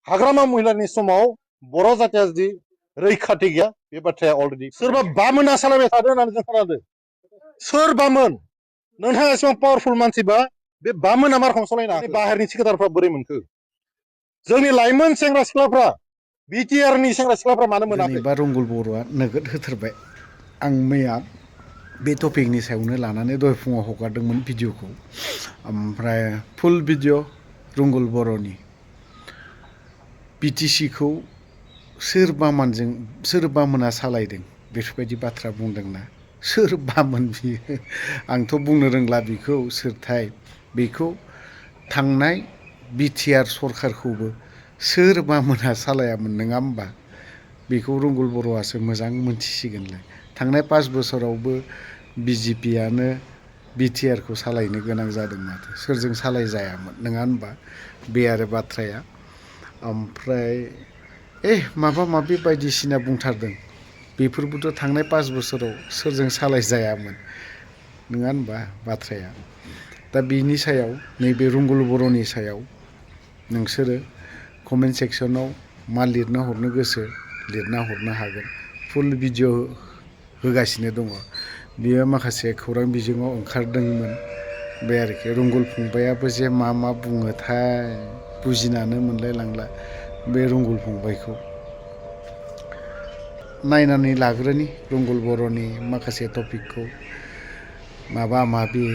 हाग्रामा महिलानि समाव बर' जातिया जुदि रैखाथि गैया बे बाथ्राया अलरेडि सोरबा बामोना सालायबाय थादों होननानै जों खोनादों। सोर बामोन? नोंथाङा एसेबां पावारफुल मानसिबा बे बामोना मा रखम सालायनो हाखो? बाहेरनि थिखादारफ्रा बोरै मोनखो? जोंनि लाइमोन सेंग्रा सिख्लाफ्रा बिटिआरनि सेंग्रा सिख्लाफ्रा मानो मोनाखै? जेनेबा रंगुल बर'आ नोगोद होथारबाय। आं मैया बे टपिकनि सायावनो लानानै दहाय फुङाव हगारदोंमोन भिडिअखौ। ओमफ्राय फुल भिडिअ रंगुल बर'नि बिटिसिखौ सोर बामोना सालायदों बेफोरबायदि बाथ्रा बुंदोंना। सोर बामोन बियो? आंथ' बुंनो रोंला बिखौ सोरथाय। बेखौ थांनाय बिटिआर सरखारखौबो सोर बामोना सालायामोन नङा होमबा? बेखौ रंगुल बर'आसो मोजां मोनथिसिगोनलाय। थांनाय 5 बोसोरावबो बिजेपियानो बिटिआरखौ सालायनो गोनां जादों माथो। सोरजों सालायजायामोन नङा होनबा? बे आरो बाथ्राया। ओमफ्राय माबा माबि बायदिसिना बुंथारदों। बेफोरबोथ' थांनाय 5 बोसोराव सोरजों सालायजायामोन नङा होनबा बाथ्राया? दा बिनि सायाव नैबे रंगुल बर'नि सायाव नोंसोरो कमेन्ट सेक्सनाव मा लिरना हरनो गोसो लिरना हरनो हागोन। फुल भिडिअ होगासिनो दङ। बियो माखासे खौरां बिजोङाव ओंखारदोंमोन। बे आरोखि रंगुल फंबायाबो जे मा बुङोथाय बुजिनानो मोनलाय लांला बे रंगुल फंबायखौ। नायनानै लाग्रोनि रंगुल बर'नि माखासे टपिकखौ। माबा माबि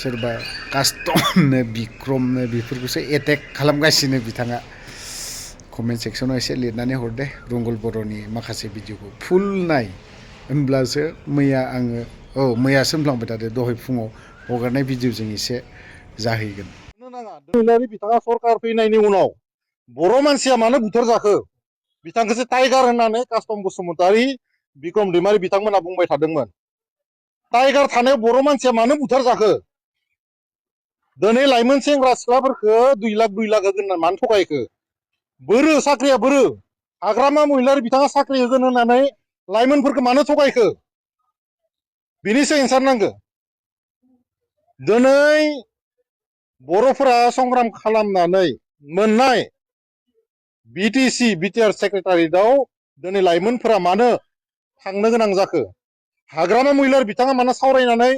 सोरबा कास्टमनो बिक्रमनो बेफोरखौसो एटेक खालामगासिनो बिथाङा। कमेन्ट सेक्सनाव एसे लिरनानै हर दे रंगुल बर'नि माखासे भिडिअखौ फुल नाय। होनब्लासो मैयासो होनफ्लांबाय थादो दहाय फुङाव हगारनाय भिडिअजों एसे जाहैगोन। बिथाङा सरकार फैनायनि उनाव बर' मानसिया मानो बुथार जाखो? बिथांखौसो टाइगार होननानै कास्टम बसुमतारी, बिक्रम दैमारि बिथांमोना बुंबाय थादोंमोन। टाइगार थानायाव बर' मानसिया मानो बुथार जाखो? दिनै लाइमोन सेंग्रा सिख्लाफोरखौ 2 लाख होगोन मानो थगायखो? बोरो साख्रिया बोरो? हाग्रामा महिलारि बिथाङा साख्रि होगोन होननानै लाइमोनफोरखौ मानो थगायखो? बिनिसो एन्सार नांगौ। दिनै बर'फोरा संग्राम खालामनानै मोननाय बिटिआर सेक्रेटारियेटआव दिनै लाइमोनफोरा मानो थांनो गोनां जाखो? हाग्रामा महिलारि बिथाङा मानो सावरायनानै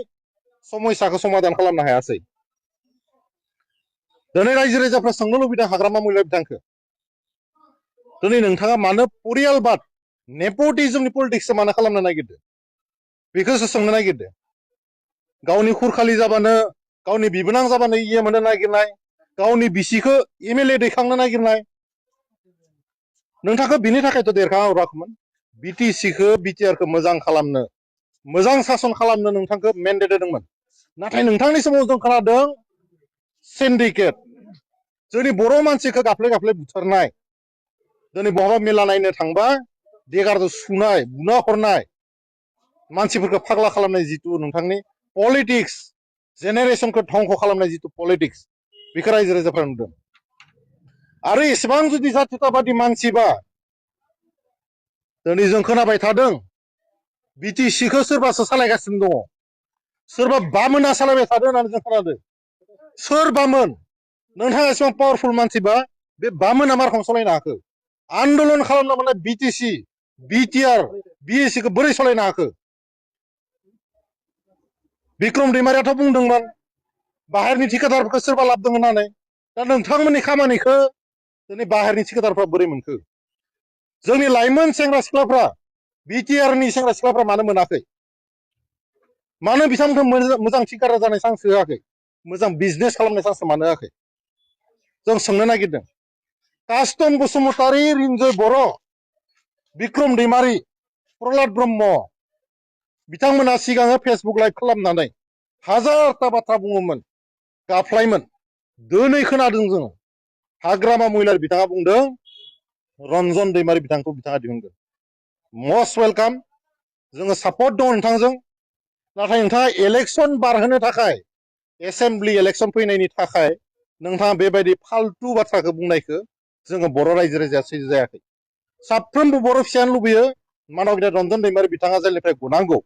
समस्याखौ समाधान खालामनो हायासै? दिनै रायजो राजाफ्रा सोंनो लुबैदों हाग्रामा महिलारि बिथांखौ, दिनै नोंथाङा मानो परियालबाद नेपटिजमनि पलिटिक्सखौ मानो खालामनो नागिरदों? बेखौसो सोंनो नागिरदों। गावनि खुरखालि जाबानो, गावनि बिबोनां जाबानो मोननो नागिरनाय, गावनि बिसिखौ एमएलए दैखांनो नागिरनाय। नोंथांखौ बिनि थाखायथ' देरखाङा हराखैमोन। बिटिआरखौ मोजां खालामनो, मोजां सासन खालामनो नोंथांखौ मेन्डेट होदोंमोन। नाथाय नोंथांनि समाव जों खोनादों सिन्डिकेट, जोंनि बर' मानसिखौ गाफ्ले बुथारनाय। दिनै बहाबा मेला नायनो थांबा देगारजों सुनाय, बुना हरनाय, मानसिफोरखौ फाग्ला खालामनाय जिथु नोंथांनि पलिटिक्स, जेनेरेसनखौ धंख' खालामनाय जिथु पलिटिक्स, बेखौ रायजो राजाफ्रा नुदों। आरो एसेबां जुदि जाथियताबादि मानसिबा दिनै जों खोनाबाय थादों बिटिसिखौ सोरबासो सालायगासिनो दङ। सोरबा बामोना सालायबाय थादों होननानै जों खोनादों। सोर बामोन? नोंथाङा एसेबां पावारफुल मानसिबा बे बामोना मा रखम सालायनो हाखो? आन्दलन खालामना मोननाय बिटिसि, बिटिआर, बिएसिखौ बोरै सालायनो हाखो? बिक्रम दैमारियाथ' बुंदोंमोन बाहेरनि ठिकादारफोरखौ सोरबा लाबोदों होननानै। दा नोंथांमोननि खामानिखौ दिनै बाहेरनि ठिकादारफ्रा बोरै मोनखो? जोंनि लाइमोन सेंग्रा सिख्लाफ्रा, बिटिआरनि सेंग्रा सिख्लाफ्रा मानो मोनाखै? मानो बिथांमोनखौ मोजां ठिकादार जानाय चान्स होआखै? मोजां बिजनेस खालामनाय चान्स मानो होआखै? जों सोंनो नागिरदों। कास्टम बसुमतारी, रिन्जय बर', बिक्रम दैमारि, प्रहलाद ब्रह्म बिथांमोना सिगाङो फेसबुक लाइभ खालामनानै हाजारथा बाथ्रा बुङोमोन, गाफ्लायोमोन। दिनै खोनादों जों हाग्रामा महिलारि बिथाङा बुंदों रन्जन दैमारि बिथांखौ बिथाङा दिहुनगोन। मस्ट वेलकाम, जोङो सापर्ट दङ नोंथांजों। नाथाय नोंथाङा इलेक्सन बारहोनो थाखाय, एसेम्ब्लि इलेक्सन फैनायनि थाखाय नोंथाङा बेबायदि फाल्तु बाथ्राखौ बुंनायखौ जोङो बर' रायजो राजाया सैजो जायाखै। साफ्रोमबो बर' फिसायानो लुबैयो मानब गिदिर रन्जन दैमारि बिथाङा जेलनिफ्राय गनांगौ,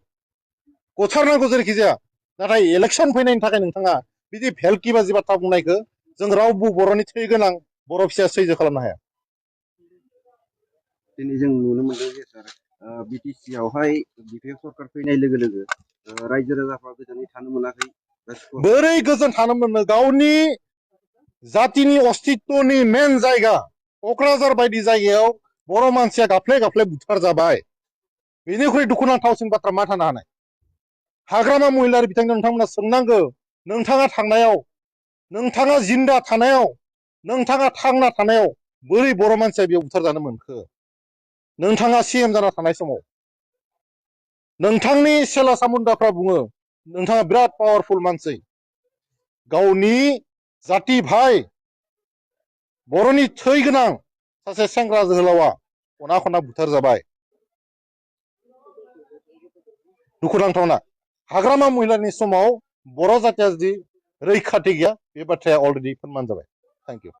गथारनांगौ जेरैखि जाया। नाथाय इलेक्सन फैनायनि थाखाय नोंथाङा बिदि भेलखि बाजि बाथ्रा बुंनायखौ जों रावबो बर'नि थै गोनां बर' फिसाया सैजो खालामनो हाया। दिनै जों नुनो मोनदों जे सार बिटिसि आवहाय बिपिएफ सरकार फैनाय लोगो लोगो रायजो राजाफ्रा गोजोनै थानो मोनाखै। बोरै गोजोन थानो मोनो गावनि जातिनि अस्तित्वनि मेन जायगा क'क्राझार बायदि जायगायाव बर' मानसिया गाफ्ले गाफ्ले बुथार जाबाय। बेनिख्रुइ दुखुनांथावसिन बाथ्रा मा थानो हानाय? हाग्रामा महिलारि बिथांखौ नोंथांमोना सोंनांगौ, नोंथाङा थांनायाव, नोंथाङा जिन्दा थानायाव, नोंथाङा थांना थानायाव बोरै बर' मानसिया बेयाव बुथारजानो मोनखो? नोंथाङा सिएम जाना थानाय समाव नोंथांनि सेला सामुन्दाफ्रा बुङो नोंथाङा बिराद पावारफुल मानसि, गावनि जाति भाइ बर'नि थै गोनां सासे सेंग्रा जोहोलावा खना खना बुथार जाबाय। दुखुनांथावना हाग्रामा महिलारिनि समाव बर' जातिया जुदि रैखाथि गैया, बे बाथ्राया अलरेडि फोरमान जाबाय। Thank you.